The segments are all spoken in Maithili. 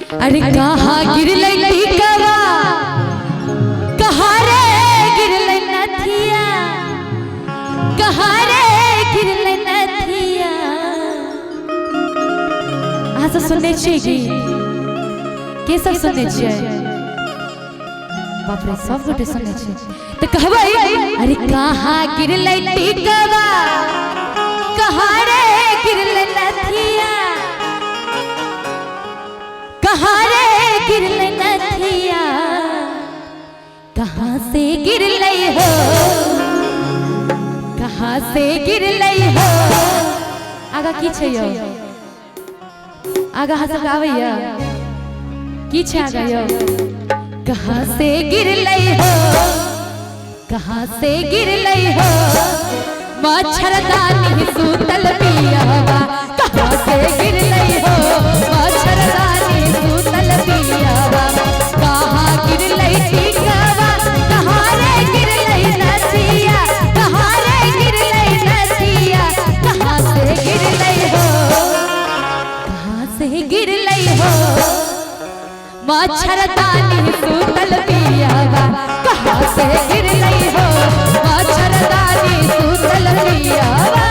अरे कहाँ गिरलै टिकवा, कहाँ रे गिरलै नथिया, कहाँ रे गिरलै नथिया। अहाँ सब सुनने छियै गीत? के सब सुनने छियै? बाप रे, सब गोटे सुनने छियै। तऽ कहबै अरे कहाँ गिरलै टिकवा, कहाँ रे गिरलै नथिया, कहाँ रे गिरलै नथिया, कहाँ से गिरलै हो, कहाँ से गिरलै हो। आगा की छै यौ? आगा अहाँ सबके आबैया की छै आगा यौ? कहाँ से गिरलै हो, कहाँ से गिरलै हो, मच्छरदानी सुतल पियवा, कहाँ से गिरलै हो, मच्छरदानी सुतल पियवा, कहाँ गिरलै टिकवा, कहाँ रे गिरलै नथिया, कहाँ रे गिरलै नथिया, कहाँ से गिरलै हो, कहाँ से गिरलै हो, मच्छरदानी सुतल पियवा, कहाँ से गिरलै हो, मच्छरदानी सुतल पियवा।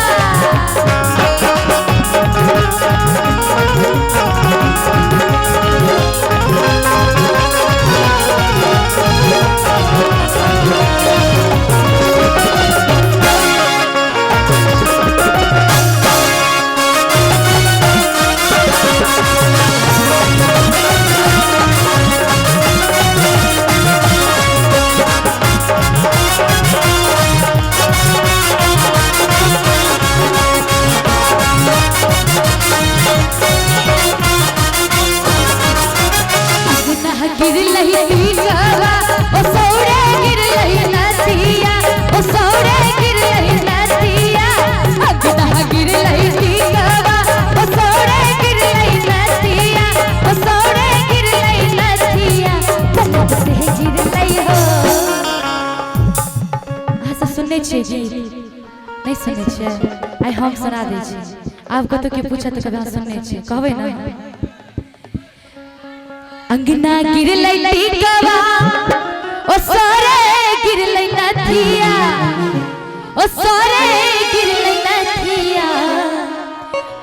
गिरलै टिकवा, ओ सौरे गिरलै नथिया, ओ सौरे गिरलै नथिया, अगना गिरलै टिकवा, ओ सौरे गिरलै नथिया, ओ सौरे गिरलै नथिया, पलक से गिरलै हो। अहाँ सब सुनने छियै गीत? नहि सुनने छियै? आइ हम सुना दै छी। आब कतौ के पूछत तऽ कहबै अहाँ सुनने छियै, कहबै ने? अंगना गिरलै टिकवा, ओ सरे गिरलै नथिया, ओ सरे गिरलै नथिया,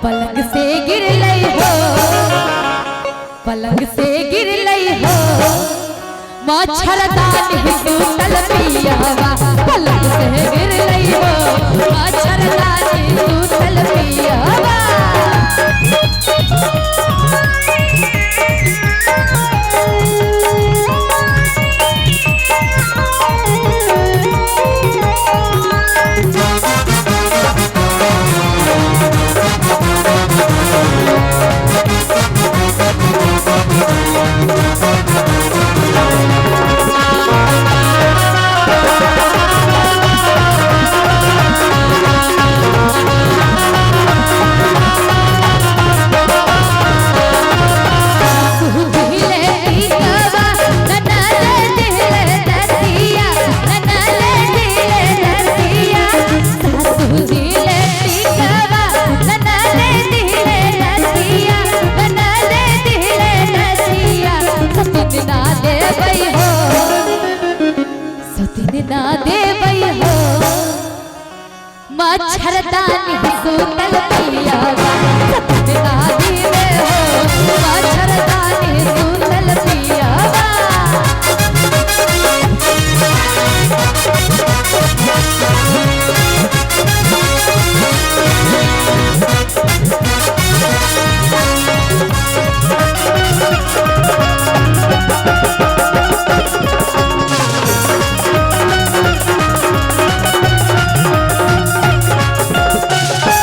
पलंग से गिरलै हो, पलंग से गिरलै हो, मच्छरदानी सुतल पियवा, पलंग से गिरलै हो, मच्छरदानी सुतल पियवा। मच्छरदानी सुतल